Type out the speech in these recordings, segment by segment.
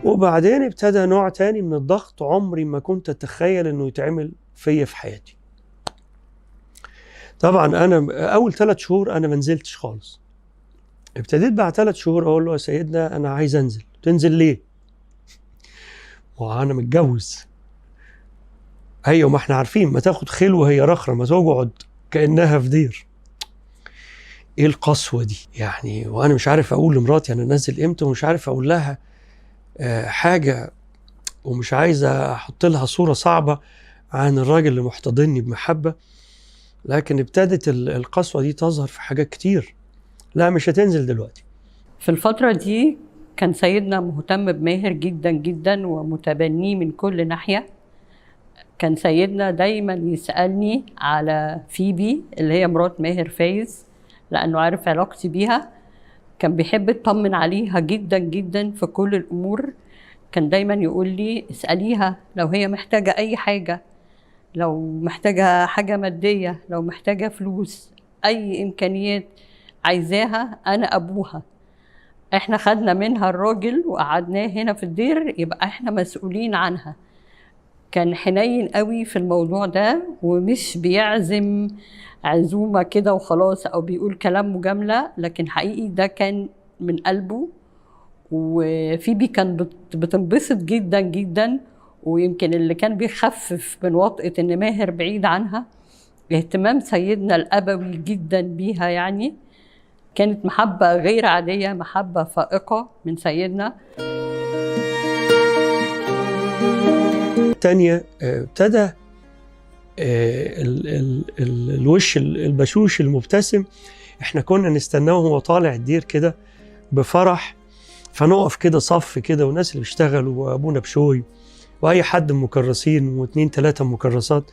وبعدين ابتدى نوع تاني من الضغط عمري ما كنت اتخيل انه يتعمل فيا في حياتي. طبعا انا اول 3 شهور انا ما نزلتش خالص. ابتديت بعد 3 شهور اقول له يا سيدنا انا عايز انزل. تنزل ليه؟ وانا متجوز. ايوه ما احنا عارفين، ما تاخد خلوه هي رخره، ما تقعد كانها في دير. ايه القسوة دي يعني؟ وانا مش عارف اقول لمراتي انا نازل امتى، ومش عارف اقول لها حاجة، ومش عايز احط لها صوره صعبة عن الراجل اللي محتضني بمحبة. لكن ابتدت القسوة دي تظهر في حاجات كتير. لا مش هتنزل دلوقتي. في الفترة دي كان سيدنا مهتم بماهر جدا جدا ومتبنيه من كل ناحية. كان سيدنا دايما يسألني على فيبي اللي هي مرات ماهر فايز، لأنه عارف علاقتي بيها. كان بيحب يطمن عليها جدا جدا في كل الأمور. كان دايما يقول لي اسأليها لو هي محتاجة أي حاجة، لو محتاجة حاجة مادية، لو محتاجة فلوس، أي إمكانيات عايزاها أنا أبوها. إحنا خدنا منها الراجل وقعدناه هنا في الدير، يبقى إحنا مسؤولين عنها. كان حنين قوي في الموضوع ده، ومش بيعزم عزومة كده وخلاص أو بيقول كلام مجاملة، لكن حقيقي ده كان من قلبه. وفيبي كان بتنبسط جدا جدا، ويمكن اللي كان بيخفف من وطئة إن ماهر بعيد عنها اهتمام سيدنا الأبوي جدا بيها. يعني كانت محبة غير عادية، محبة فائقة من سيدنا. تانية ابتدى الوش البشوش المبتسم، احنا كنا نستناه وهو طالع الدير كده بفرح، فنقف كده صف كده، والناس اللي بيشتغلوا وابونا بشوي واي حد مكرسين واثنين ثلاثة مكرسات،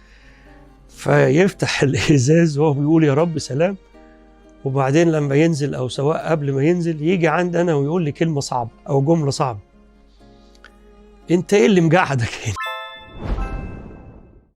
فيفتح الازاز وهو بيقول يا رب سلام. وبعدين لما ينزل او سواء قبل ما ينزل يجي عند انا ويقول لي كلمة صعبة او جملة صعبة، انت ايه اللي مجعدك هنا؟